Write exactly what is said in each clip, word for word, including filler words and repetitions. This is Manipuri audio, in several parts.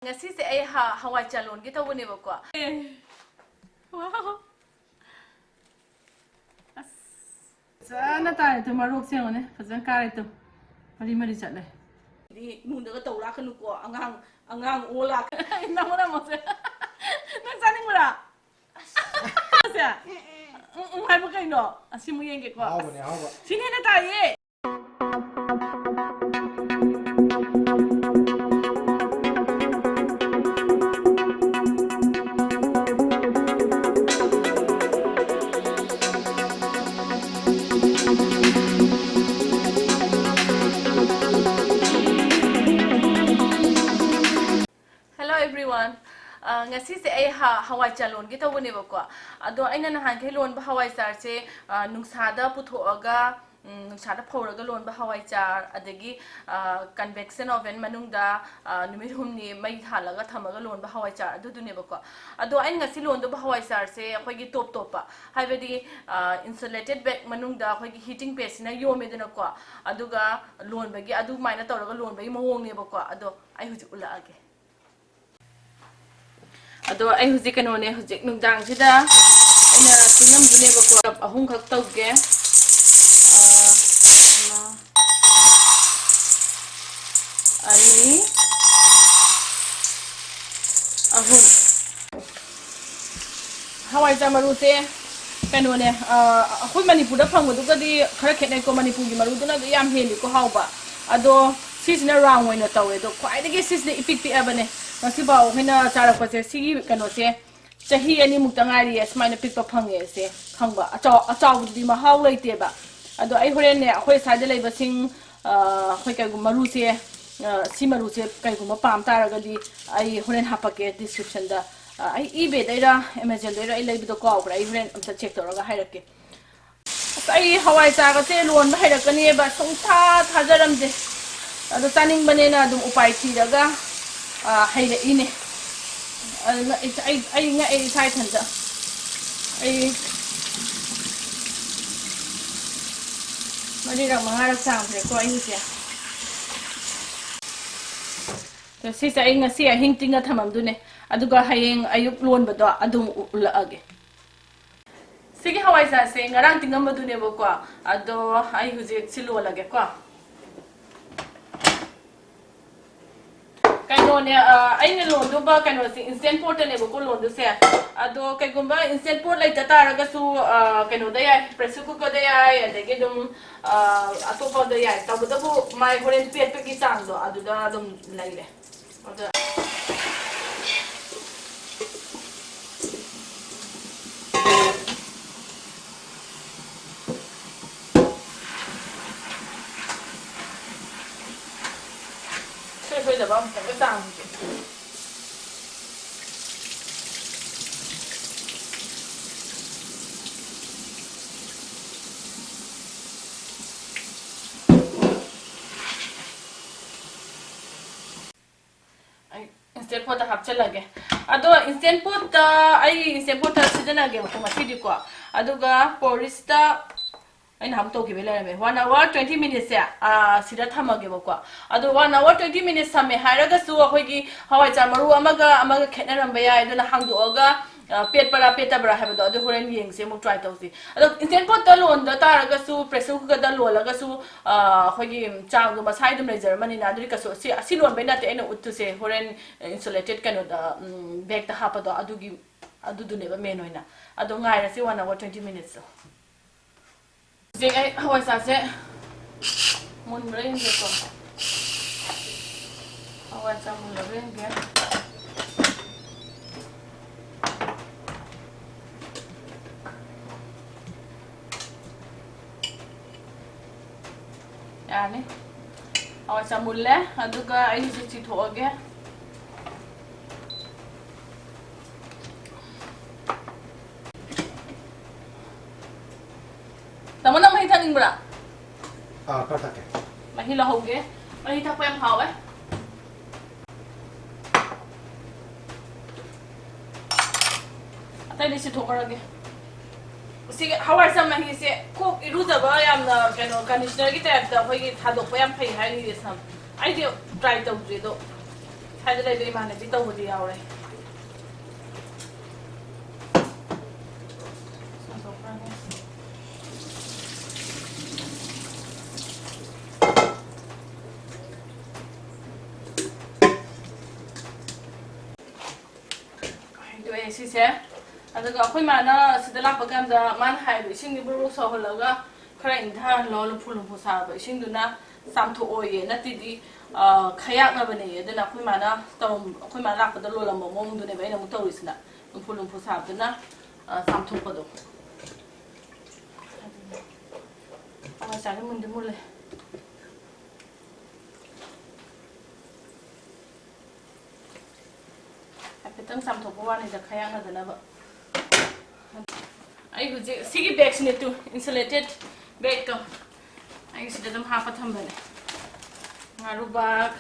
ꯉꯁꯤꯁꯦ ꯑꯩ ꯍ-, ꯍꯋꯥꯏ ꯆꯥ ꯂꯣꯟꯒꯦ ꯇꯧꯕꯅꯦꯕꯀꯣ꯫ Wow. ꯑꯁ꯫ ꯐꯖꯅ ꯇꯥꯔꯦ ꯇꯨ, ꯃꯔꯣꯛꯁꯦ ꯌꯦꯡꯉꯨꯅꯦ, ꯐꯖꯅ ꯀꯥꯔꯦ ꯇꯨ꯫ ꯃꯔꯤ ꯃꯔꯤ ꯆꯠꯂꯦ꯫ ꯗꯤ ꯏꯃꯨꯡꯗꯒ ꯇꯧ ꯂꯥꯛꯀꯅꯨꯀꯣ, ꯑꯉꯥꯡ, ꯑꯉꯥꯡ ꯑꯣ ꯂꯥꯛ-, ꯅꯃꯣ ꯅꯃꯣꯁꯦ꯫ ꯅꯪ ꯆꯥꯅꯤꯡꯕ꯭ꯔꯥ? ꯑꯁ꯫ ꯁꯦ꯫ ꯎꯝ, ꯎꯝ ꯍꯥꯏꯕ ꯀꯩꯅꯣ? ꯑꯁꯤꯃꯨꯛ ꯌꯦꯡꯒꯦꯀꯣ꯫ ꯑꯍꯥꯎꯕꯅꯦ, ꯑꯍꯥꯎꯕ꯫ ꯁꯤꯅ ꯍꯦꯟꯅ ꯇꯥꯏꯌꯦ꯫ Hello everyone. ꯑ, ꯉꯁꯤꯁꯦ ꯑꯩ ꯍ-, ꯍꯋꯥꯏ ꯆꯥ ꯂꯣꯟꯒꯦ ꯇꯧꯕꯅꯦꯕꯀꯣ꯫ ꯑꯗꯣ ꯑꯩꯅ ꯅꯍꯥꯟꯈꯩ ꯂꯣꯟꯕ ꯍꯋꯥꯏ ꯆꯥꯔꯁꯦ, ꯑ, ꯅꯨꯡꯁꯥꯗ ꯄꯨꯊꯣꯛꯑꯒ, ꯎꯝ, ꯅꯨꯡꯁꯥꯗ ꯐꯧꯔꯒ ꯂꯣꯟꯕ ꯍꯋꯥꯏ ꯆꯥꯔ, ꯑꯗꯒꯤ, ꯑ, convection oven ꯃꯅꯨꯡꯗ, ꯑ, ꯅꯨꯃꯤꯠ ꯍꯨꯝꯅꯤ ꯃꯩ ꯊꯥꯜꯂꯒ ꯊꯝꯃꯒ ꯂꯣꯟꯕ ꯍꯋꯥꯏ ꯆꯥꯔ ꯑꯗꯨꯗꯨꯅꯦꯕꯀꯣ꯫ ꯑꯗꯣ ꯑꯩꯅ ꯉꯁꯤ ꯂꯣꯟꯗꯧꯕ ꯍꯋꯥꯏ ꯆꯥꯔꯁꯦ ꯑꯩꯈꯣꯏꯒꯤ ꯇꯣꯞ ꯇꯣꯞꯄ, ꯍꯥꯏꯕꯗꯤ, ꯑ, insulated bag ꯃꯅꯨꯡꯗ ꯑꯩꯈꯣꯏꯒꯤ heating padeꯁꯤꯅ ꯌꯣꯝꯃꯦꯗꯅꯀꯣ꯫ ꯑꯗꯨꯒ ꯂꯣꯟꯕꯒꯤ, ꯑꯗꯨꯃꯥꯏꯅ ꯇꯧꯔꯒ ꯂꯣꯟꯕꯒꯤ ꯃꯑꯣꯡꯅꯦꯕꯀꯣ꯫ ꯑꯗꯣ ꯑꯩ ꯍꯧꯖꯤꯛ ꯎꯠꯂꯛꯑꯒꯦ꯫ ꯑꯗꯣ ꯑꯩ ꯍꯧꯖꯤꯛ ꯀꯩꯅꯣꯅꯦ, ꯍꯧꯖꯤꯛ ꯅꯨꯡꯗꯥꯡꯁꯤꯗ ꯑꯩꯅ ꯇꯤꯡꯉꯝꯗꯣꯏꯅꯦꯕꯀꯣ꯫ Cup ꯑꯍꯨꯝꯈꯛ ꯇꯧꯒꯦ꯫ ꯑꯥ, ꯑꯃ, ꯑꯅꯤ, ꯑꯍꯨꯝ꯫ ꯍꯋꯥꯏꯖꯥꯔ ꯃꯔꯨꯁꯦ ꯀꯩꯅꯣꯅꯦ, ꯑ, ꯑꯩꯈꯣꯏ ꯃꯅꯤꯄꯨꯔꯗ ꯐꯪꯕꯗꯨꯒꯗꯤ ꯈꯔ ꯈꯦꯠꯅꯩꯀꯣ, ꯃꯅꯤꯄꯨꯔꯒꯤ ꯃꯔꯨꯗꯨꯅ ꯑꯗꯨ ꯌꯥꯝ ꯍꯦꯜꯂꯤꯀꯣ ꯍꯥꯎꯕ꯫ ꯑꯗꯣ ꯁꯤꯁꯤꯅ round ꯑꯣꯏꯅ ꯇꯧꯋꯦ, ꯑꯗꯣ ꯈ꯭ꯋꯥꯏꯗꯒꯤ ꯁꯤꯁꯤꯅ ꯏꯄꯤꯛ ꯄꯤꯛꯑꯕꯅꯦ꯫ ꯉꯁꯤꯐꯥꯎ ꯑꯩꯈꯣꯏꯅ ꯆꯥꯔꯛꯄꯁꯦ, ꯁꯤꯒꯤ ꯀꯩꯅꯣꯁꯦ ꯆꯍꯤ ꯑꯅꯤꯃꯨꯛꯇ ꯉꯥꯏꯔꯤꯌꯦ ꯁꯨꯃꯥꯏꯅ ꯄꯤꯛꯄ ꯐꯪꯉꯦꯁꯦ, ꯈꯪꯕ꯫ ꯑꯆꯥꯎ-, ꯑꯆꯥꯎꯕꯗꯨꯗꯤ ꯃꯍꯥꯎ ꯂꯩꯇꯦꯕ꯫ ꯑꯗꯣ ꯑꯩ ꯍꯣꯔꯦꯟꯅꯦ, ꯑꯩꯈꯣꯏ ꯁ꯭ꯋꯥꯏꯗ ꯂꯩꯕꯁꯤꯡ, ꯑ, ꯑꯩꯈꯣꯏ ꯀꯩꯒꯨꯝꯕ ꯃꯔꯨꯁꯦ, ꯑ, ꯁꯤ ꯃꯔꯨꯁꯦ ꯀꯩꯒꯨꯝꯕ ꯄꯥꯝ ꯇꯥꯔꯒꯗꯤ ꯑꯩ ꯍꯣꯔꯦꯟ ꯍꯥꯄꯛꯀꯦ descriptionꯗ꯫ ꯑ, ꯑꯩ eBayꯗꯩꯔ Amazonꯗꯩꯔ ꯑꯩ ꯂꯩꯕꯗꯣ ꯀꯥꯎꯈ꯭ꯔꯦ, ꯑꯩ ꯍꯣꯔꯦꯟ ꯑꯝꯇ check ꯇꯧꯔꯒ ꯍꯥꯏꯔꯛꯀꯦ꯫ ꯑꯁ, ꯑꯩ ꯍꯋꯥꯏ ꯆꯥꯒꯁꯦ ꯂꯣꯟꯕ ꯍꯩꯔꯛꯀꯅꯤꯕ ꯁꯨꯡꯊꯥ ꯊꯥꯖꯔꯝꯗꯦ꯫ ꯑꯗꯣ ꯆꯥꯅꯤꯡꯕꯅꯦꯅ ꯑꯗꯨꯝ ꯎꯄꯥꯏ ꯊꯤꯔꯒ, ꯑ, ꯍꯩꯔꯛꯏꯅꯦ꯫ ꯑꯗꯨꯅ ꯑꯩ, ꯑꯩ, ꯑꯩ ꯉꯛꯑꯦ ꯏꯁꯥ ꯏꯊꯟꯇ꯫ ꯑꯩ ꯃꯔꯤꯔꯛ ꯃꯉꯥꯔꯛ ꯆꯥꯝꯈ꯭ꯔꯦꯀꯣ ꯑꯩꯒꯤꯁꯦ꯫ ꯁꯤꯁꯦ ꯑꯩ ꯉꯁꯤ ꯑꯍꯤꯡ ꯇꯤꯡꯉ ꯊꯝꯃꯝꯗꯣꯏꯅꯦ, ꯑꯗꯨꯒ ꯍꯌꯦꯡ ꯑꯌꯨꯛ ꯂꯣꯟꯕꯗꯣ ꯑꯗꯨꯝ ꯎꯠꯂꯛꯑꯒꯦ꯫ ꯁꯤꯒꯤ ꯍꯋꯥꯏꯖꯥꯔꯁꯦ ꯉꯔꯥꯡ ꯇꯤꯡꯉꯝꯕꯗꯨꯅꯦꯕꯀꯣ, ꯑꯗꯣ ꯑꯩ ꯍꯧꯖꯤꯛ ꯁꯤ ꯂꯣꯜꯂꯒꯦꯀꯣ꯫ ꯀꯩꯅꯣꯅꯦ, ꯑ, ꯑꯩꯅ ꯂꯣꯟꯗꯧꯕ ꯀꯩꯅꯣꯁꯦ instant potꯇꯅꯦꯕꯀꯣ ꯂꯣꯟꯗꯣꯏꯁꯦ꯫ ꯑꯗꯣ ꯀꯩꯒꯨꯝꯕ instant pot ꯂꯩꯇ ꯇꯥꯔꯒꯁꯨ, ꯑ, ꯀꯩꯅꯣꯗ ꯌꯥꯏ, pressure cookerꯗ ꯌꯥꯏ, ꯑꯗꯒꯤ ꯑꯗꯨꯝ, ꯑ, ꯑꯇꯣꯞꯄꯗ ꯌꯥꯏ꯫ ꯇꯧꯕꯇꯕꯨ ꯃꯥꯏ ꯍꯣꯔꯦꯟ ꯄꯦꯠꯄꯒꯤ ꯆꯥꯡꯗꯣ ꯑꯗꯨꯗ ꯑꯗꯨꯝ ꯂꯩꯔꯦ꯫ ꯑꯗ ꯁꯣꯏ ꯁꯣꯏꯗꯕ ꯑꯃꯨꯛꯇꯪꯒ ꯆꯥꯝꯒꯦ꯫ ꯑꯩ instant potꯇ ꯍꯥꯞꯆꯤꯜꯂꯒꯦ꯫ ꯑꯗꯣ instant potꯇ, ꯑꯩ instant potꯇ ꯁꯤꯖꯤꯟꯅꯒꯦꯕꯀꯣ ꯉꯁꯤꯗꯤꯀꯣ꯫ ꯑꯗꯨꯒ porridgeꯇ ꯑꯩꯅ ꯍꯥꯞ ꯇꯧꯈꯤꯕꯩ ꯂꯩꯔꯝꯃꯦ꯫ One hour twenty minutesꯁꯦ, ꯑꯥ, ꯁꯤꯗ ꯊꯝꯃꯒꯦꯕꯀꯣ꯫ ꯑꯗꯣ one hour twenty minutes ꯊꯝꯃꯦ ꯍꯥꯏꯔꯒꯁꯨ ꯑꯩꯈꯣꯏꯒꯤ ꯍꯋꯥꯏꯖꯥꯔ ꯃꯔꯨ ꯑꯃꯒ ꯑꯃꯒ ꯈꯦꯠꯅꯔꯝꯕ ꯌꯥꯏ꯫ ꯑꯗꯨꯅ ꯍꯥꯡꯗꯣꯛꯑꯒ, ꯑ, ꯄꯦꯠꯄ꯭ꯔꯥ ꯄꯦꯠꯇꯕ꯭ꯔꯥ ꯍꯥꯏꯕꯗꯣ ꯑꯗꯨ ꯍꯣꯔꯦꯟ ꯌꯦꯡꯁꯦ, ꯑꯃꯨꯛ try ꯇꯧꯁꯤ꯫ ꯑꯗꯣ instant potꯇ ꯂꯣꯟꯗ ꯇꯥꯔꯒꯁꯨ, pressure cookerꯗ ꯂꯣꯜꯂꯒꯁꯨ, ꯑ, ꯑꯩꯈꯣꯏꯒꯤ ꯆꯥꯡꯗꯣ ꯃꯁꯥꯏ ꯑꯗꯨꯝ ꯂꯩꯖꯔꯝꯃꯅꯤꯅ꯫ ꯑꯗꯨꯗꯤ ꯀꯩꯁꯨ ꯁꯤ, ꯑꯁꯤ ꯂꯣꯟꯕꯩ ꯅꯠꯇꯦ ꯑꯩꯅ ꯎꯠꯇꯣꯏꯁꯦ, ꯍꯣꯔꯦꯟ insulated ꯀꯩꯅꯣꯗ, ꯎꯝ, bagꯇ ꯍꯥꯞꯄꯗꯣ ꯑꯗꯨꯒꯤ, ꯑꯗꯨꯗꯨꯅꯦꯕ main ꯑꯣꯏꯅ꯫ ꯑꯗꯣ ꯉꯥꯏꯔꯁꯤ one hour twenty minutesꯇꯣ꯫ ꯍꯧꯖꯤꯛ ꯑꯩ ꯍꯋꯥꯏꯖꯥꯔꯁꯦ ꯃꯨꯟꯕ꯭ꯔꯥ ꯌꯦꯡꯒꯦꯀꯣ꯫ ꯍꯋꯥꯏꯖꯥꯔ ꯃꯨꯜꯂꯕ꯭ꯔꯥ ꯌꯦꯡꯒꯦ꯫ ꯌꯥꯔꯅꯤ꯫ ꯍꯋꯥꯏꯖꯥꯔ ꯃꯨꯜꯂꯦ, ꯑꯗꯨꯒ ꯑꯩ ꯍꯧꯖꯤꯛ ꯆꯤꯊꯣꯛꯑꯒꯦ꯫ ꯇꯥꯃꯣ, ꯅꯪ ꯃꯍꯤ ꯊꯛꯅꯤꯡꯕ꯭ꯔꯥ? ꯑꯥ, ꯈꯔ ꯊꯛꯀꯦ꯫ ꯃꯍꯤ ꯂꯧꯍꯧꯒꯦ꯫ ꯃꯍꯤ ꯊꯛꯄ ꯌꯥꯝ ꯍꯥꯎꯋꯦ꯫ ꯑꯇꯩꯗꯤ ꯁꯤꯊꯣꯛꯈ꯭ꯔꯒꯦ꯫ ꯁꯤꯒꯤ ꯍꯋꯥꯏꯖꯥꯔ ꯃꯍꯤꯁꯦ ꯀꯣꯛ ꯏꯔꯨꯖꯕ ꯌꯥꯝꯅ ꯀꯩꯅꯣ conditionerꯒꯤ typeꯇ ꯑꯩꯈꯣꯏꯒꯤ ꯊꯥꯗꯣꯛꯄ ꯌꯥꯝ ꯐꯩ ꯍꯥꯏꯔꯤꯌꯦ ꯁꯝ꯫ ꯑꯩꯗꯤ try ꯇꯧꯗ꯭ꯔꯤ ꯑꯗꯣ꯫ ꯁ꯭ꯋꯥꯏꯗ ꯂꯩꯕ ꯏꯃꯥꯟꯅꯕꯤ ꯇꯧꯕꯗꯤ ꯌꯥꯎꯔꯦ꯫ ꯍꯩꯗꯣꯛꯑꯦ ꯁꯤꯁꯦ꯫ ꯑꯗꯨꯒ ꯑꯩꯈꯣꯏ ꯃꯥꯅ ꯁꯤꯗ ꯂꯥꯛꯄ ꯀꯥꯟꯗ ꯃꯥꯅ ꯍꯥꯏꯕ, ꯏꯁꯤꯡꯗꯤ ꯕꯨꯔꯨ ꯁꯧꯍꯜꯂꯒ ꯈꯔ ꯏꯪꯊꯍꯜꯂꯣ, ꯂꯨꯝꯐꯨ ꯂꯨꯝꯐꯨ ꯁꯥꯕ ꯏꯁꯤꯡꯗꯨꯅ ꯆꯥꯝꯊꯣꯛꯑꯣꯌꯦ꯫ ꯅꯠꯇ꯭ꯔꯗꯤ, ꯑ, ꯈꯌꯥꯛꯅꯕꯅꯦꯌꯦ꯫ ꯑꯗꯨꯅ ꯑꯩꯈꯣꯏ ꯃꯥꯅ ꯇꯧꯔꯝ-, ꯑꯩꯈꯣꯏ ꯃꯥ ꯂꯥꯛꯄꯗ ꯂꯣꯜꯂꯝꯕ ꯃꯑꯣꯡꯗꯨꯅꯦꯕ ꯑꯩꯅ ꯑꯃꯨꯛ ꯇꯧꯔꯤꯁꯤꯅ, ꯂꯨꯝꯐꯨ ꯂꯨꯝꯐꯨ ꯁꯥꯕꯗꯨꯅ, ꯑ, ꯆꯥꯝꯊꯣꯛꯄꯗꯣ꯫ ꯍꯋꯥꯏꯖꯥꯔꯗꯤ ꯃꯨꯟꯗꯤ ꯃꯨꯜꯂꯦ꯫ ꯍꯥꯏꯐꯦꯠꯇꯪ ꯆꯥꯝꯊꯣꯛꯄ ꯋꯥꯅꯤꯗ, ꯈꯌꯥꯛꯅꯗꯅꯕ꯫ ꯑꯩ ꯍꯧꯖꯤꯛ ꯁꯤꯒꯤ bag ꯁꯤꯅꯦ ꯇꯨ, insulated bag ꯇꯣ꯫ ꯑꯩ ꯁꯤꯗ ꯑꯗꯨꯝ ꯍꯥꯞꯄ ꯊꯝꯕꯅꯦ꯫ ꯉꯥꯔꯨꯕꯥꯛ,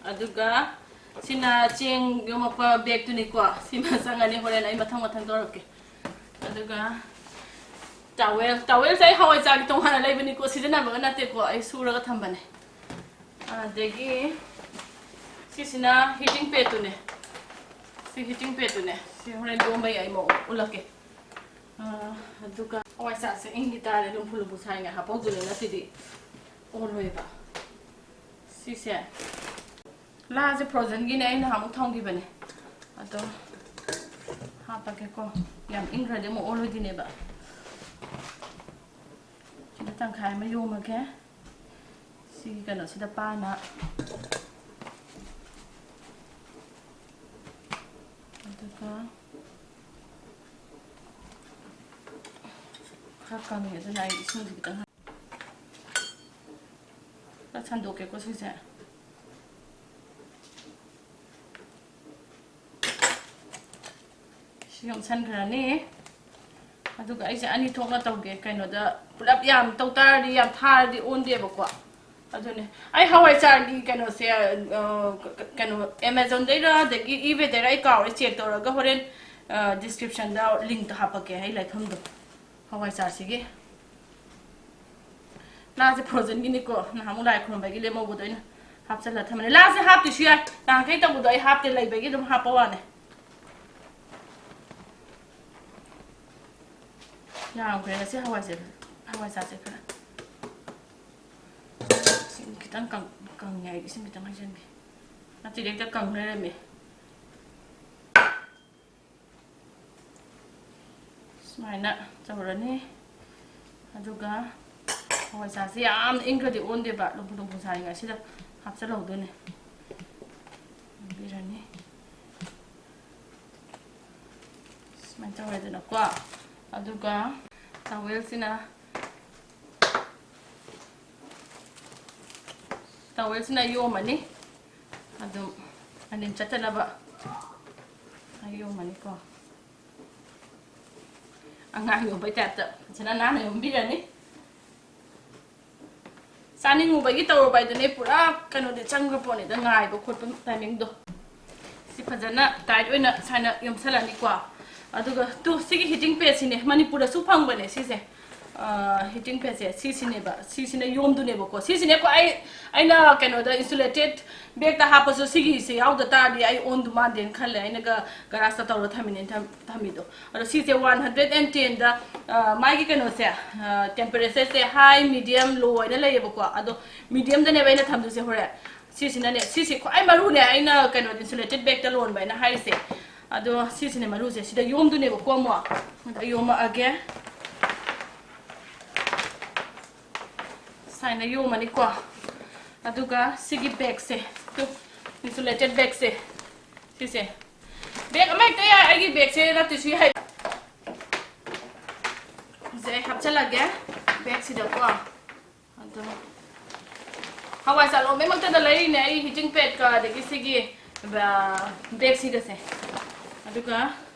ꯑꯗꯨꯒ ꯁꯤꯅ ꯆꯦꯡ ꯌꯣꯝꯃꯛꯄ bag ꯇꯨꯅꯤꯀꯣ꯫ ꯁꯤꯃ ꯆꯪꯉꯅꯤ, ꯍꯣꯔꯦꯟ ꯑꯩ ꯃꯊꯪ ꯃꯊꯪ ꯇꯧꯔꯛꯀꯦ꯫ ꯑꯗꯨꯒ towel, towel ꯁꯦ ꯑꯩ ꯍꯋꯥꯏꯖꯥꯔꯒꯤ ꯇꯣꯉꯥꯟꯅ ꯂꯩꯕꯅꯤꯀꯣ, ꯁꯤꯖꯤꯟꯅꯕꯒ ꯅꯠꯇꯦꯀꯣ, ꯑꯩ ꯁꯨꯔꯒ ꯊꯝꯕꯅꯦ꯫ ꯑꯗꯒꯤ ꯁꯤꯁꯤꯅ heating pad ꯇꯨꯅꯦ꯫ ꯁꯤ heating pad ꯇꯨꯅꯦ꯫ ꯁꯤ ꯍꯣꯔꯦꯟ ꯌꯣꯝꯕꯩ ꯑꯩ ꯃꯑꯣꯡ ꯎꯠꯂꯛꯀꯦ꯫ ꯑ, ꯑꯗꯨꯒ ꯍꯋꯥꯏꯖꯥꯔꯁꯦ ꯏꯪꯈꯤ ꯇꯥꯔꯦ, ꯂꯨꯝꯐꯨ ꯂꯨꯝꯐꯨ ꯁꯥꯔꯤꯉꯩ ꯍꯥꯞꯍꯧꯗꯣꯏꯅꯦ, ꯅꯠꯇ꯭ꯔꯗꯤ ꯑꯣꯜꯂꯣꯏꯕ꯫ ꯁꯤꯁꯦ ꯂꯥꯁꯦ frozen ꯒꯤꯅꯦ, ꯑꯩꯅ ꯅꯍꯥꯟꯃꯨꯛ ꯊꯝꯈꯤꯕꯅꯦ꯫ ꯑꯗꯣ ꯍꯥꯞꯄꯒꯦꯀꯣ꯫ ꯌꯥꯝ ꯏꯪꯈ꯭ꯔꯗꯤ ꯑꯃꯨꯛ ꯑꯣꯜꯂꯣꯏꯗꯣꯏꯅꯦꯕ꯫ ꯁꯤꯗ ꯇꯪꯈꯥꯏ ꯑꯃ ꯌꯣꯝꯃꯒꯦ꯫ ꯁꯤꯒꯤ ꯀꯩꯅꯣꯁꯤꯗ ꯄꯥꯅ꯫ ꯑꯗꯨꯒ ꯈꯔ ꯀꯪꯉꯦ, ꯑꯗꯨꯅ ꯑꯩ ꯏꯁꯤꯡꯁꯦ ꯈꯤꯇꯪ ꯈꯔ ꯁꯟꯗꯣꯛꯀꯦꯀꯣ ꯁꯤꯁꯦ꯫ ꯁꯤ ꯌꯣꯝꯁꯟꯈ꯭ꯔꯅꯤ꯫ ꯑꯗꯨꯒ ꯑꯩꯁꯦ ꯑꯅꯤ ꯊꯣꯛꯅ ꯇꯧꯒꯦ꯫ ꯀꯩꯅꯣꯗ ꯄꯨꯂꯞ ꯌꯥꯝ ꯇꯧ ꯇꯥꯔꯗꯤ, ꯌꯥꯝ ꯊꯥꯔꯗꯤ ꯑꯣꯟꯗꯦꯕꯀꯣ꯫ ꯑꯗꯨꯅꯦ꯫ ꯑꯩ ꯍꯋꯥꯏꯖꯥꯔꯒꯤ ꯀꯩꯅꯣꯁꯦ, ꯑ, ꯀ-, ꯀ-, ꯀꯩꯅꯣ, Amazon ꯗꯩꯔ ꯑꯗꯒꯤ eBay ꯗꯩꯔ ꯑꯩ ꯀꯥꯎꯔꯦ, check ꯇꯧꯔꯒ ꯍꯣꯔꯦꯟ, ꯑ, description ꯗ link ꯇꯣ ꯍꯥꯞꯄꯛꯀꯦ, ꯑꯩ ꯂꯩꯐꯝꯗꯣ꯫ ꯍꯋꯥꯏꯖꯥꯔꯁꯤꯒꯤ꯫ ꯂꯥꯁꯦ frozen ꯒꯤꯅꯤꯀꯣ, ꯅꯍꯥꯟꯃꯨꯛ ꯂꯥꯏ ꯈꯨꯔꯨꯝꯕꯒꯤ ꯂꯦꯝꯍꯧꯕꯗꯣ ꯑꯩꯅ ꯍꯥꯞꯆꯜꯂ ꯊꯝꯃꯅꯤ꯫ ꯂꯥꯁꯦ ꯍꯥꯞꯇꯣꯏꯁꯨ ꯌꯥꯏ꯫ ꯅꯍꯥꯟꯈꯩ ꯇꯧꯕꯗꯣ ꯑꯩ ꯍꯥꯞꯇꯦ, ꯂꯩꯕꯒꯤ ꯑꯗꯨꯝ ꯍꯥꯞꯄ ꯋꯥꯅꯦ꯫ ꯌꯥꯝꯈ꯭ꯔꯦ ꯉꯁꯤ ꯍꯋꯥꯏꯁꯦ, ꯍꯋꯥꯏ ꯆꯥꯁꯦ ꯈꯔ꯫ ꯏꯁꯤꯡ ꯈꯤꯇꯪ ꯀꯪ-, ꯀꯪꯉꯦ ꯍꯥꯏꯗꯤ ꯏꯁꯤꯡ ꯈꯤꯇꯪ ꯍꯩꯖꯤꯟꯒꯦ꯫ ꯅꯠꯇ꯭ꯔꯗꯤ ꯍꯦꯛꯇ ꯀꯪ ꯂꯩꯔꯝꯃꯦ꯫ ꯁꯨꯃꯥꯏꯅ ꯇꯧꯔꯅꯤ꯫ ꯑꯗꯨꯒ ꯍꯋꯥꯏꯖꯥꯔꯁꯦ ꯌꯥꯝ ꯏꯪꯈ꯭ꯔꯗꯤ ꯑꯣꯟꯗꯦꯕ, ꯂꯨꯝꯕꯨ ꯂꯨꯝꯕꯨ ꯁꯥꯔꯤꯉꯩꯁꯤꯗ ꯍꯥꯞꯆꯤꯜꯍꯧꯗꯣꯏꯅꯦ꯫ ꯍꯥꯞꯄꯤꯔꯅꯤ꯫ ꯁꯨꯃꯥꯏꯅ ꯇꯧꯔꯦꯗꯅꯀꯣ꯫ ꯑꯗꯨꯒ ꯇꯋꯦꯜꯁꯤꯅ, ꯇꯋꯦꯜꯁꯤꯅ ꯌꯣꯝꯃꯅꯤ꯫ ꯑꯗꯨꯝ ꯑꯅꯤꯟ ꯆꯠꯇꯅꯕ ꯌꯣꯝꯃꯅꯤꯀꯣ꯫ ꯑꯉꯥꯡ ꯌꯣꯝꯕꯩ ꯇꯥꯏꯞꯇ ꯐꯖꯅ ꯅꯥꯟꯅ ꯌꯣꯝꯕꯤꯔꯅꯤ꯫ ꯆꯥꯅꯤꯡꯉꯨꯕꯒꯤ ꯇꯧꯔꯨꯕ ꯍꯥꯏꯗꯨꯅꯦ, ꯄꯨꯔꯥ ꯀꯩꯅꯣꯗꯤ ꯆꯪꯈ꯭ꯔ ꯄꯣꯠꯅꯤꯗ, ꯉꯥꯏꯕ ꯈꯣꯠꯄ ꯇꯥꯏꯃꯤꯡꯗꯣ꯫ ꯁꯤ ꯐꯖꯅ ꯇꯥꯏꯠ ꯑꯣꯏꯅ ꯁꯨꯃꯥꯏꯅ ꯌꯣꯝꯁꯜꯂꯅꯤꯀꯣ꯫ ꯑꯗꯨꯒ ꯇꯨ, ꯁꯤꯒꯤ ꯍꯤꯇꯤꯡ ꯄꯦꯗꯁꯤꯅꯦ, ꯃꯅꯤꯄꯨꯔꯗꯁꯨ ꯐꯪꯕꯅꯦ ꯁꯤꯁꯦ꯫ ꯍꯤꯇꯤꯡ ꯄꯦꯗꯁꯦ ꯁꯤꯁꯤꯅꯦꯕ, ꯁꯤꯁꯤꯅ ꯌꯣꯝꯗꯨꯅꯦꯕꯀꯣ꯫ ꯁꯤꯁꯤꯅꯦꯀꯣ ꯑꯩ, ꯑꯩꯅ ꯀꯩꯅꯣꯗ ꯏꯟꯁꯨꯂꯦꯇꯦꯠ ꯕꯦꯒꯇ ꯍꯥꯞꯄꯁꯨ ꯁꯤꯒꯤꯁꯦ ꯌꯥꯎꯗ ꯇꯥꯔꯗꯤ ꯑꯩ ꯑꯣꯟꯗꯨ ꯃꯥꯟꯗꯦꯅ ꯈꯜꯂꯦ꯫ ꯑꯩꯅꯒ ꯒꯔꯥꯖꯇ ꯇꯧꯔ ꯊꯝꯃꯤꯅꯦ, ꯊꯝ-, ꯊꯝꯃꯤꯗꯣ꯫ ꯑꯗꯣ ꯁꯤꯁꯦ ꯋꯥꯟ ꯍꯟꯗ꯭ꯔꯦꯠ ꯑꯦꯟ ꯇꯦꯟꯗ, ꯑ, ꯃꯥꯒꯤ ꯀꯩꯅꯣꯁꯦ, ꯑ, ꯇꯦꯝꯄꯔꯦꯆꯔꯁꯦ ꯍꯥꯏ, ꯃꯤꯗꯤꯌꯝ, ꯂꯣ ꯍꯥꯏꯅ ꯂꯩꯌꯦꯕꯀꯣ꯫ ꯑꯗꯣ ꯃꯤꯗꯤꯌꯝꯗꯅꯦꯕ ꯑꯩꯅ ꯊꯝꯗꯣꯏꯁꯦ ꯍꯣꯔꯦꯟ꯫ ꯁꯤꯁꯤꯅꯅꯦ, ꯁꯤꯁꯤ ꯈ꯭ꯋꯥꯏ ꯃꯔꯨꯅꯦ ꯑꯩꯅ ꯀꯩꯅꯣ ꯏꯟꯁꯨꯂꯦꯇꯦꯠ ꯕꯦꯒꯇ ꯂꯣꯟꯕ ꯍꯥꯏꯅ ꯍꯥꯏꯔꯤꯁꯦ꯫ ꯑꯗꯣ ꯁꯤꯁꯤꯅꯦ ꯃꯔꯨꯁꯦ, ꯁꯤꯗ ꯌꯣꯝꯗꯣꯏꯅꯦꯕꯀꯣ ꯑꯃꯨꯛ꯫ ꯑꯗ ꯌꯣꯝꯃꯛꯑꯒꯦ꯫ ꯁꯨꯃꯥꯏꯅ ꯌꯣꯝꯃꯅꯤꯀꯣ꯫ ꯑꯗꯨꯒ ꯁꯤꯒꯤ ꯕꯦꯒꯁꯦ, ꯇꯨ, ꯏꯟꯁꯨꯂꯦꯇꯦꯠ ꯕꯦꯒꯁꯦ, ꯁꯤꯁꯦ꯫ ꯕꯦꯒ ꯑꯃ ꯍꯦꯛꯇ ꯌꯥꯏ, ꯑꯩꯒꯤ ꯕꯦꯒꯁꯦ ꯅꯠꯇ꯭ꯔꯁꯨ ꯌꯥꯏ꯫ ꯁꯤꯁꯦ ꯑꯩ ꯍꯥꯞꯆꯜꯂꯒꯦ ꯕꯦꯒꯁꯤꯗꯀꯣ꯫ ꯑꯗꯣ ꯍꯋꯥꯏ ꯆꯥꯂꯣꯝꯕꯩꯃꯛꯇꯗ ꯂꯩꯔꯤꯅꯦ ꯑꯩ ꯍꯤꯇꯤꯡ ꯄꯦꯗꯀ ꯑꯗꯒꯤ ꯁꯤꯒꯤ, ꯑ, ꯕꯦꯒꯁꯤꯒꯁꯦ꯫ ꯑꯗꯨꯒ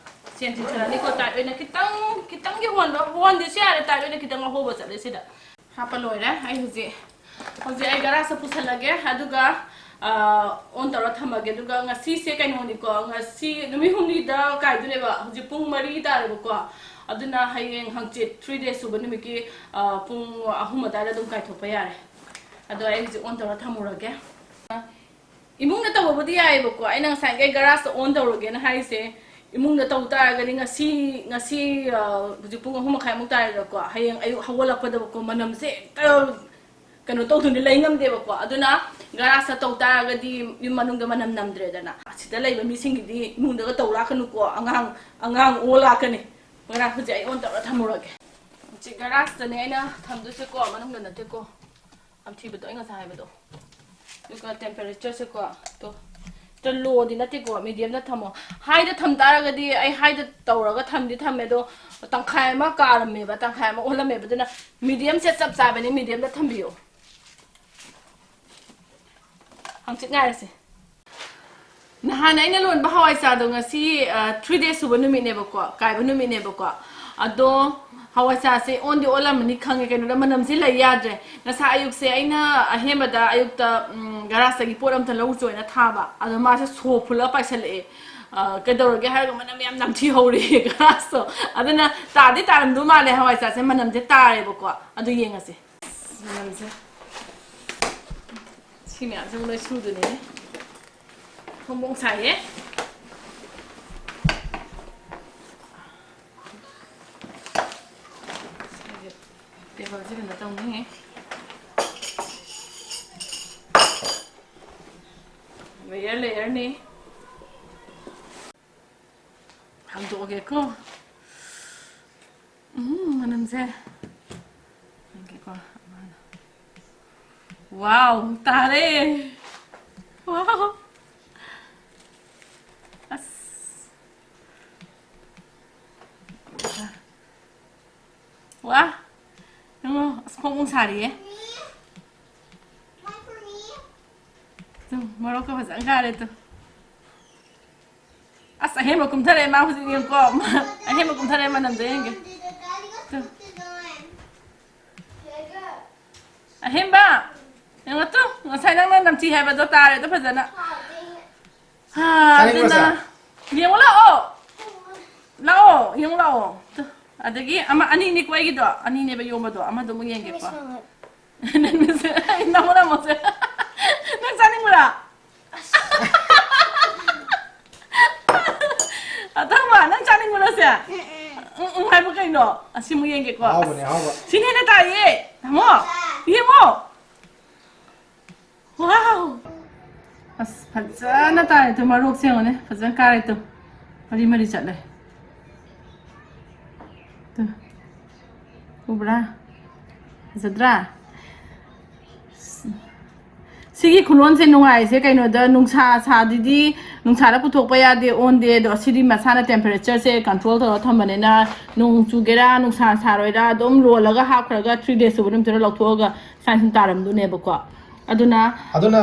ꯆꯦꯟꯁꯤꯟꯈ꯭ꯔꯅꯤꯀꯣ, ꯇꯥꯏꯠ ꯑꯣꯏꯅ ꯈꯤꯇꯪ, ꯈꯤꯇꯪꯗꯤ ꯍꯣꯟꯕ, ꯍꯣꯟꯗ꯭ꯔꯁꯨ ꯌꯥꯔꯦ, ꯇꯥꯏꯠ ꯑꯣꯏꯅ ꯈꯤꯇꯪ ꯑꯍꯣꯕ ꯆꯠꯂꯦ ꯁꯤꯗ꯫ ꯍꯥꯞꯄ ꯂꯣꯏꯔꯦ꯫ ꯑꯩ ꯍꯧꯖꯤꯛ, ꯍꯧꯖꯤꯛ ꯑꯩ ꯒꯔꯥꯁꯇ ꯄꯨꯁꯜꯂꯒꯦ, ꯑꯗꯨꯒ, ꯑ, ꯑꯣꯟ ꯇꯧꯔ ꯊꯝꯃꯒꯦ꯫ ꯑꯗꯨꯒ ꯉꯁꯤꯁꯦ ꯀꯩꯅꯣꯅꯤꯀꯣ, ꯉꯁꯤ ꯅꯨꯃꯤꯠ ꯍꯨꯝꯅꯤꯗ ꯀꯥꯏꯗꯣꯏꯅꯦꯕ꯫ ꯍꯧꯖꯤꯛ ꯄꯨꯡ ꯃꯔꯤ ꯇꯥꯔꯦꯕꯀꯣ꯫ ꯑꯗꯨꯅ ꯍꯌꯦꯡ ꯍꯪꯆꯤꯠ three days ꯁꯨꯕ ꯅꯨꯃꯤꯠꯀꯤ, ꯑ, ꯄꯨꯡ ꯑꯍꯨꯝ ꯑꯗꯨꯋꯥꯏꯗ ꯑꯗꯨꯝ ꯀꯥꯏꯊꯣꯛꯄ ꯌꯥꯔꯦ꯫ ꯑꯗꯣ ꯑꯩ ꯍꯧꯖꯤꯛ ꯑꯣꯟ ꯇꯧꯔ ꯊꯝꯃꯨꯔꯒꯦ꯫ ꯏꯃꯨꯡꯗ ꯇꯧꯕꯕꯨꯗꯤ ꯌꯥꯏꯑꯕꯀꯣ, ꯑꯩꯅ ꯉꯁꯥꯏꯈꯩ ꯒꯔꯥꯖꯇ ꯑꯣꯟ ꯇꯧꯔꯒꯦꯅ ꯍꯥꯏꯔꯤꯁꯦ, ꯏꯃꯨꯡꯗ ꯇꯧ ꯇꯥꯔꯒꯗꯤ ꯉꯁꯤ, ꯉꯁꯤ, ꯑ, ꯍꯧꯖꯤꯛ ꯄꯨꯡ ꯑꯍꯨꯝ ꯃꯈꯥꯏꯃꯨꯛ ꯇꯥꯔꯦꯗꯀꯣ, ꯍꯌꯦꯡ ꯑꯌꯨꯛ ꯍꯧꯒꯠꯂꯛꯄꯗꯕꯀꯣ ꯃꯅꯝꯁꯦ ꯍꯦꯛꯇ ꯀꯩꯅꯣ ꯇꯧꯗꯣꯏꯅꯤ, ꯂꯩ ꯉꯝꯗꯦꯕꯀꯣ꯫ ꯑꯗꯨꯅ ꯒꯔꯥꯖꯇ ꯇꯧ ꯇꯥꯔꯒꯗꯤ ꯌꯨꯝ ꯃꯅꯨꯡꯗ ꯃꯅꯝ ꯅꯝꯗ꯭ꯔꯦꯗꯅ꯫ ꯑꯁꯤꯗ ꯂꯩꯕ ꯃꯤꯁꯤꯡꯒꯤꯗꯤ ꯏꯃꯨꯡꯗꯒ ꯇꯧ ꯂꯥꯛꯀꯅꯨꯀꯣ, ꯑꯉꯥꯡ, ꯑꯉꯥꯡ ꯑꯣ ꯂꯥꯛꯀꯅꯤ꯫ ꯒꯔꯥꯖ ꯍꯧꯖꯤꯛ ꯑꯩ ꯑꯣꯟ ꯇꯧꯔ ꯊꯝꯃꯨꯔꯒꯦ꯫ ꯍꯧꯖꯤꯛ ꯒꯔꯥꯖꯇꯅꯦ ꯑꯩꯅ ꯊꯝꯗꯣꯏꯁꯦꯀꯣ, ꯃꯅꯨꯡꯗ ꯅꯠꯇꯦꯀꯣ꯫ ꯌꯥꯝ ꯊꯤꯕꯗꯣ ꯑꯩ ꯉꯁꯥꯏ ꯍꯥꯏꯕꯗꯣ꯫ ꯑꯗꯨꯒ temperatureꯁꯦꯀꯣ, ꯇꯣ, ꯇꯣ lowꯗꯤ ꯅꯠꯇꯦꯀꯣ, mediumꯗ ꯊꯝꯃꯣ꯫ Highꯗ ꯊꯝ ꯇꯥꯔꯒꯗꯤ, ꯑꯩ highꯗ ꯇꯧꯔꯒ ꯊꯝꯗꯤ ꯊꯝꯃꯦ, ꯑꯗꯣ ꯇꯪꯈꯥꯏ ꯑꯃ ꯀꯥꯔꯝꯃꯦꯕ, ꯇꯪꯈꯥꯏ ꯑꯃ ꯑꯣꯜꯂꯝꯃꯦꯕ, ꯑꯗꯨꯅ mediumꯁꯦ ꯆꯞ ꯆꯥꯕꯅꯤ, mediumꯗ ꯊꯝꯕꯤꯌꯣ꯫ ꯍꯪꯆꯤꯠ ꯉꯥꯏꯔꯁꯦ꯫ ꯅꯍꯥꯟ ꯑꯩꯅ ꯂꯣꯟꯕ ꯍꯋꯥꯏ ꯆꯥꯗꯣ ꯉꯁꯤ, ꯑ, three days ꯁꯨꯕ ꯅꯨꯃꯤꯠꯅꯦꯕꯀꯣ, ꯀꯥꯏꯕ ꯅꯨꯃꯤꯠꯅꯦꯕꯀꯣ꯫ ꯑꯗꯣ ꯍꯋꯥꯏ ꯆꯥꯁꯦ ꯑꯣꯟꯗꯤ ꯑꯣꯜꯂꯝꯃꯅꯤ ꯈꯪꯉꯦ, ꯀꯩꯅꯣꯗ ꯃꯅꯝꯁꯦ ꯂꯩ ꯌꯥꯗ꯭ꯔꯦ꯫ ꯉꯁꯥꯏ ꯑꯌꯨꯛꯁꯦ ꯑꯩꯅ ꯑꯍꯦꯟꯕꯗ ꯑꯌꯨꯛꯇ, ꯎꯝ, ꯒꯔꯥꯖꯇꯒꯤ ꯄꯣꯠ ꯑꯝꯇ ꯂꯧꯔꯨꯆꯣꯅ ꯊꯥꯕ, ꯑꯗꯣ ꯃꯥꯁꯦ ꯁꯣ ꯐꯨꯜꯂꯒ ꯄꯥꯏꯁꯜꯂꯛꯑꯦ꯫ ꯑ, ꯀꯩꯗꯧꯔꯒꯦ ꯍꯥꯏꯔꯒ ꯃꯅꯝ ꯌꯥꯝ ꯅꯝꯊꯤ ꯍꯧꯔꯦ ꯒꯔꯥꯖꯇꯣ꯫ ꯑꯗꯨꯅ ꯇꯥꯗꯤ ꯇꯥꯔꯝꯗꯧ ꯃꯥꯜꯂꯦ ꯍꯋꯥꯏ ꯆꯥꯁꯦ, ꯃꯅꯝꯁꯦ ꯇꯥꯔꯦꯕꯀꯣ꯫ ꯑꯗꯨ ꯌꯦꯡꯉꯁꯦ꯫ ꯃꯌꯥꯝꯁꯦ, ꯁꯤ ꯃꯌꯥꯝꯁꯦ ꯑꯃꯨꯛ ꯂꯣꯏ ꯁꯨꯗꯣꯏꯅꯤꯅꯦ꯫ ꯐꯣꯡ ꯐꯣꯡ ꯁꯥꯏꯌꯦ꯫ ꯇꯦꯕꯜꯁꯦ ꯀꯩꯅꯣ ꯇꯧꯅꯤꯍꯦ꯫ Layer layerꯅꯤ꯫ ꯍꯥꯡꯗꯣꯛꯑꯒꯦꯀꯣ꯫ ꯎꯝ, ꯃꯅꯝꯁꯦ꯫ ꯌꯦꯡꯒꯦꯀꯣ꯫ Wow, ꯇꯥꯔꯦ꯫ Wow꯫ ꯑꯁ꯫ ꯋꯥ꯫ ꯌꯦꯡꯉꯣ, ꯑꯁ, ꯐꯣꯡ ꯐꯣꯡ ꯁꯥꯔꯤꯌꯦ꯫ ꯇꯨ, ꯃꯣꯔꯣꯛꯀ ꯐꯖꯅ ꯀꯥꯔꯦ ꯇꯨ꯫ ꯑꯁ, ꯑꯍꯦꯟꯕ ꯀꯨꯝꯊꯔꯛꯑꯦ ꯃꯥ ꯍꯧꯖꯤꯛ, ꯌꯦꯡꯉꯨꯀꯣ꯫ ꯑꯍꯦꯟꯕ ꯀꯨꯝꯊꯔꯛꯑꯦ, ꯃꯅꯝꯗꯣ ꯌꯦꯡꯒꯦ꯫ ꯇꯨ꯫ ꯑꯍꯦꯟꯕ! ꯌꯦꯡꯉꯣ ꯇꯨ, ꯉꯁꯥꯏ ꯅꯪꯅ ꯅꯝꯊꯤ ꯍꯥꯏꯕꯗꯣ ꯇꯥꯔꯦꯗꯣ ꯐꯖꯅ꯫ ꯍꯥ, ꯆꯥꯅꯤꯡꯕ꯭ꯔꯣ, ꯑꯗꯨꯅ ꯁꯦ? ꯌꯦꯡꯉꯣ ꯂꯥꯛꯑꯣ꯫ ꯂꯥꯛꯑꯣ, ꯌꯦꯡꯉꯣ ꯂꯥꯛꯑꯣ꯫ ꯇꯨ, ꯑꯗꯒꯤ ꯑꯃ, ꯑꯅꯤꯅꯤꯀꯣ ꯑꯩꯒꯤꯗꯣ, ꯑꯅꯤꯅꯦꯕ ꯌꯣꯝꯕꯗꯣ, ꯑꯃꯗꯨ ꯑꯃꯨꯛ ꯌꯦꯡꯒꯦꯀꯣ꯫ ꯅꯪꯒꯤꯁꯦ, ꯑꯩ ꯅꯃꯣ ꯅꯃꯣꯁꯦ꯫ ꯅꯪ ꯆꯥꯅꯤꯡꯕ꯭ꯔꯥ? ꯎꯝ, ꯎꯝ ꯍꯥꯏꯕ ꯀꯩꯅꯣ? ꯑꯁꯤꯃꯨꯛ ꯌꯦꯡꯒꯦꯀꯣ꯫ ꯑꯍꯥꯎꯕꯅꯦ, ꯑꯁ, ꯑꯍꯥꯎꯕ꯫ ꯁꯤꯅ ꯍꯦꯟꯅ ꯇꯥꯏꯌꯦ꯫ ꯊꯝꯃꯣ꯫ ꯌꯦꯡꯉꯣ꯫ ꯋꯥꯎ꯫ ꯑꯁ, ꯐꯖꯅ ꯇꯥꯔꯦ ꯇꯨ꯫ ꯃꯔꯣꯛꯁꯦ ꯌꯦꯡꯉꯨꯅꯦ꯫ ꯐꯖꯅ ꯀꯥꯔꯦ ꯇꯨ꯫ ꯃꯔꯤ ꯃꯔꯤ ꯆꯠꯂꯦ꯫ ꯇꯨ꯫ ꯎꯕ꯭ꯔꯥ? ꯐꯖꯗ꯭ꯔꯥ? ꯁꯤꯒꯤ ꯈꯨꯂꯣꯟꯁꯦ ꯅꯨꯡꯉꯥꯏꯔꯤꯁꯦ ꯀꯩꯅꯣꯗ, ꯅꯨꯡꯁꯥ ꯁꯥꯗꯨꯗꯤ ꯅꯨꯡꯁꯥꯗ ꯄꯨꯊꯣꯛꯄ ꯌꯥꯗꯦ, ꯑꯣꯟꯗꯦ꯫ ꯑꯗꯣ ꯁꯤꯗꯤ ꯃꯁꯥꯅ temperatureꯁꯦ control ꯇꯧꯔꯒ ꯊꯝꯕꯅꯤꯅ, ꯅꯣꯡ ꯆꯨꯒꯦꯔꯥ ꯅꯨꯡꯁꯥ ꯁꯥꯔꯣꯏꯔꯥ ꯑꯗꯨꯝ ꯂꯣꯜꯂꯒ ꯍꯥꯞꯈ꯭ꯔꯒ three days ꯁꯨꯕ ꯅꯨꯃꯤꯠꯇꯨꯗ ꯂꯧꯊꯣꯛꯑꯒ ꯁꯨꯃꯥꯏꯅ ꯁꯨꯝ ꯇꯥꯔꯝꯗꯣꯏꯅꯦꯕꯀꯣ꯫ ꯑꯗꯨꯅ ꯑꯗꯨꯅ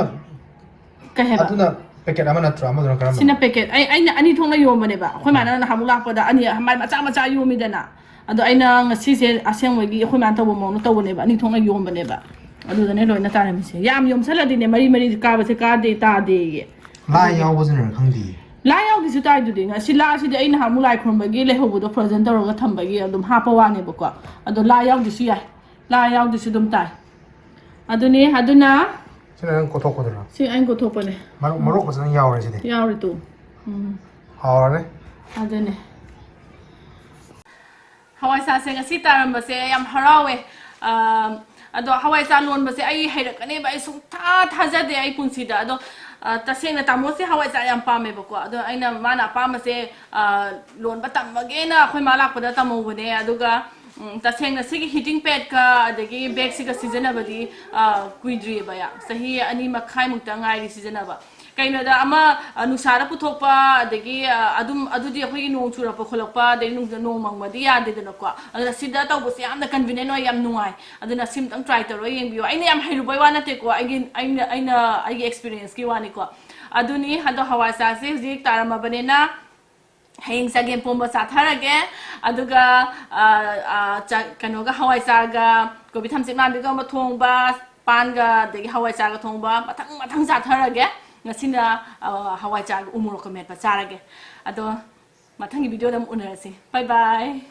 ꯀꯩ ꯍꯥꯏꯕ? ꯑꯗꯨꯅ packet ꯑꯃ ꯅꯠꯇ꯭ꯔꯣ, ꯑꯃꯗꯨꯅ ꯀꯔꯝꯕꯅꯣ? ꯁꯤꯅ packet꯫ ꯑꯩ, ꯑꯩꯅ ꯑꯅꯤ ꯊꯣꯛꯅ ꯌꯣꯟꯕꯅꯦꯕ꯫ ꯑꯩꯈꯣꯏ ꯃꯥꯅ ꯅꯍꯥꯟꯃꯨꯛ ꯂꯥꯛꯄꯗ ꯑꯅꯤ, ꯃꯥꯏ ꯃꯆꯥ ꯃꯆꯥ ꯌꯣꯝꯃꯤꯗꯅ꯫ ꯑꯗꯣ ꯑꯩꯅ ꯉꯁꯤꯁꯦ ꯑꯁꯦꯡꯕꯒꯤ ꯑꯩꯈꯣꯏ ꯃꯥꯅ ꯇꯧꯕ ꯃꯑꯣꯡꯗ ꯇꯧꯕꯅꯦꯕ, ꯑꯅꯤ ꯊꯣꯛꯅ ꯌꯣꯝꯕꯅꯦꯕ꯫ ꯑꯗꯨꯗꯅꯦ ꯂꯣꯏꯅ ꯇꯥꯔꯝꯃꯤꯁꯦ꯫ ꯌꯥꯝ ꯌꯣꯝꯁꯜꯂꯗꯤꯅꯦ ꯃꯔꯤ ꯃꯔꯤ ꯀꯥꯕꯁꯦ ꯀꯥꯗꯦ, ꯇꯥꯗꯦꯌꯦ꯫ ꯂꯥ ꯌꯥꯎꯕꯁꯤꯅꯔ ꯈꯪꯗꯦ꯫ ꯂꯥ ꯌꯥꯎꯗꯤꯁꯨ ꯇꯥꯏꯗꯨꯗꯤ꯫ ꯉꯁꯤ ꯂꯥꯁꯤꯗꯤ ꯑꯩ ꯅꯍꯥꯟꯃꯨꯛ ꯂꯥꯏ ꯈꯨꯔꯨꯝꯕꯒꯤ ꯂꯩꯍꯧꯕꯗꯣ frozen ꯇꯧꯔꯒ ꯊꯝꯕꯒꯤ ꯑꯗꯨꯝ ꯍꯥꯞꯄ ꯋꯥꯅꯦꯕꯀꯣ꯫ ꯑꯗꯣ ꯂꯥ ꯌꯥꯎꯗꯤꯁꯨ ꯌꯥꯏ꯫ ꯂꯥ ꯌꯥꯎꯗꯤꯁꯨ ꯑꯗꯨꯝ ꯇꯥꯏ꯫ ꯑꯗꯨꯅꯦ, ꯑꯗꯨꯅ ꯁꯤꯅ ꯅꯪ ꯀꯣꯊꯣꯛꯄꯗꯨꯔꯣ? ꯁꯤ ꯑꯩꯅ ꯀꯣꯊꯣꯛꯄꯅꯦ꯫ ꯃꯔꯣꯛ, ꯃꯔꯣꯛ ꯐꯖꯅ ꯌꯥꯎꯔꯦ ꯁꯤꯗꯤ꯫ ꯌꯥꯎꯔꯦ ꯇꯨ꯫ ꯎꯝ꯫ ꯍꯥꯎꯔꯅꯤ꯫ ꯑꯗꯨꯅꯦ꯫ ꯍꯋꯥꯏꯁꯥꯁꯦ ꯉꯁꯤ ꯇꯥꯔꯝꯕꯁꯦ ꯌꯥꯝ ꯍꯔꯥꯎꯋꯦ꯫ ꯑꯥ, ꯑꯗꯣ ꯍꯋꯥꯏꯆꯥ ꯂꯣꯟꯕꯁꯦ ꯑꯩ ꯍꯩꯔꯛꯀꯅꯦꯕ ꯑꯩ ꯁꯨꯡꯊꯥ ꯊꯥꯖꯗꯦ ꯑꯩ ꯄꯨꯟꯁꯤꯗ꯫ ꯑꯗꯣ, ꯑꯥ, ꯇꯁꯦꯡꯅ ꯇꯥꯃꯣꯁꯦ ꯍꯋꯥꯏꯆꯥ ꯌꯥꯝ ꯄꯥꯝꯃꯦꯕꯀꯣ꯫ ꯑꯗꯣ ꯑꯩꯅ ꯃꯥꯅ ꯑꯄꯥꯝꯕꯁꯦ, ꯑꯥ, ꯂꯣꯟꯕ ꯇꯝꯃꯒꯦꯅ ꯑꯩꯈꯣꯏ ꯃꯥ ꯂꯥꯛꯄꯗ ꯇꯝꯍꯧꯕꯅꯦ꯫ ꯑꯗꯨꯒ, ꯎꯝ, ꯇꯁꯦꯡꯅ ꯁꯤꯒꯤ heating padꯀ ꯑꯗꯒꯤ bagꯁꯤꯒ ꯁꯤꯖꯤꯟꯅꯕꯗꯤ, ꯑꯥ, ꯀꯨꯏꯗ꯭ꯔꯤꯑꯕ ꯌꯥꯝ꯫ ꯆꯍꯤ ꯑꯅꯤ ꯃꯈꯥꯏꯃꯨꯛꯇ ꯉꯥꯏꯔꯤ ꯁꯤꯖꯤꯟꯅꯕ꯫ ꯀꯩꯅꯣꯗ ꯑꯃ, ꯑ, ꯅꯨꯡꯁꯥꯗ ꯄꯨꯊꯣꯛꯄ, ꯑꯗꯒꯤ, ꯑ, ꯑꯗꯨꯝ ꯑꯗꯨꯗꯤ ꯑꯩꯈꯣꯏꯒꯤ ꯅꯣꯡ ꯆꯨꯔꯛꯄ ꯈꯣꯠꯂꯛꯄ, ꯑꯗꯩ ꯅꯨꯡ-, ꯅꯣꯡ ꯃꯪꯕꯗꯤ ꯌꯥꯗꯦꯗꯅꯀꯣ꯫ ꯑꯗꯨꯅ ꯁꯤꯗ ꯇꯧꯕꯁꯦ ꯌꯥꯝꯅ convenient ꯑꯣꯏ, ꯌꯥꯝ ꯅꯨꯡꯉꯥꯏ꯫ ꯑꯗꯨꯅ ꯁꯤꯝꯇꯪ try ꯇꯧꯔꯒ ꯌꯦꯡꯕꯤꯌꯨ꯫ ꯑꯩꯅ ꯌꯥꯝ ꯍꯩꯔꯨꯕꯩ ꯋꯥ ꯅꯠꯇꯦꯀꯣ, ꯑꯩꯒꯤ, ꯑꯩꯅ, ꯑꯩꯅ, ꯑꯩꯒꯤ experienceꯀꯤ ꯋꯥꯅꯤꯀꯣ꯫ ꯑꯗꯨꯅꯤ, ꯑꯗꯣ ꯍꯋꯥꯏ ꯆꯥꯁꯦ ꯍꯧꯖꯤꯛ ꯇꯥꯔꯝꯃꯕꯅꯤꯅ, ꯍꯌꯦꯡ ꯆꯒꯦꯝ ꯄꯣꯝꯕ ꯆꯥꯊꯔꯒꯦ꯫ ꯑꯗꯨꯒ, ꯑ, ꯑ, ꯆ-, ꯀꯩꯅꯣꯒ, ꯍꯋꯥꯏꯖꯥꯔꯒ ꯀꯣꯕꯤ ꯊꯝꯆꯦꯠ ꯃꯥꯟꯕꯤꯒ ꯑꯃ ꯊꯣꯡꯕ, ꯄꯥꯟꯒ ꯑꯗꯒꯤ ꯍꯋꯥꯏꯖꯥꯔꯒ ꯊꯣꯡꯕ, ꯃꯊꯪ ꯃꯊꯪ ꯆꯥꯊꯔꯒꯦ꯫ ꯉꯁꯤꯅ, ꯑ, ꯍꯋꯥꯏꯖꯥꯔꯒ ꯎ ꯃꯣꯔꯣꯛꯀ ꯃꯦꯠꯄ ꯆꯥꯔꯒꯦ꯫ ꯑꯗꯣ ꯃꯊꯪꯒꯤ videoꯗ ꯑꯃꯨꯛ ꯎꯅꯔꯁꯤ꯫ Bye bye꯫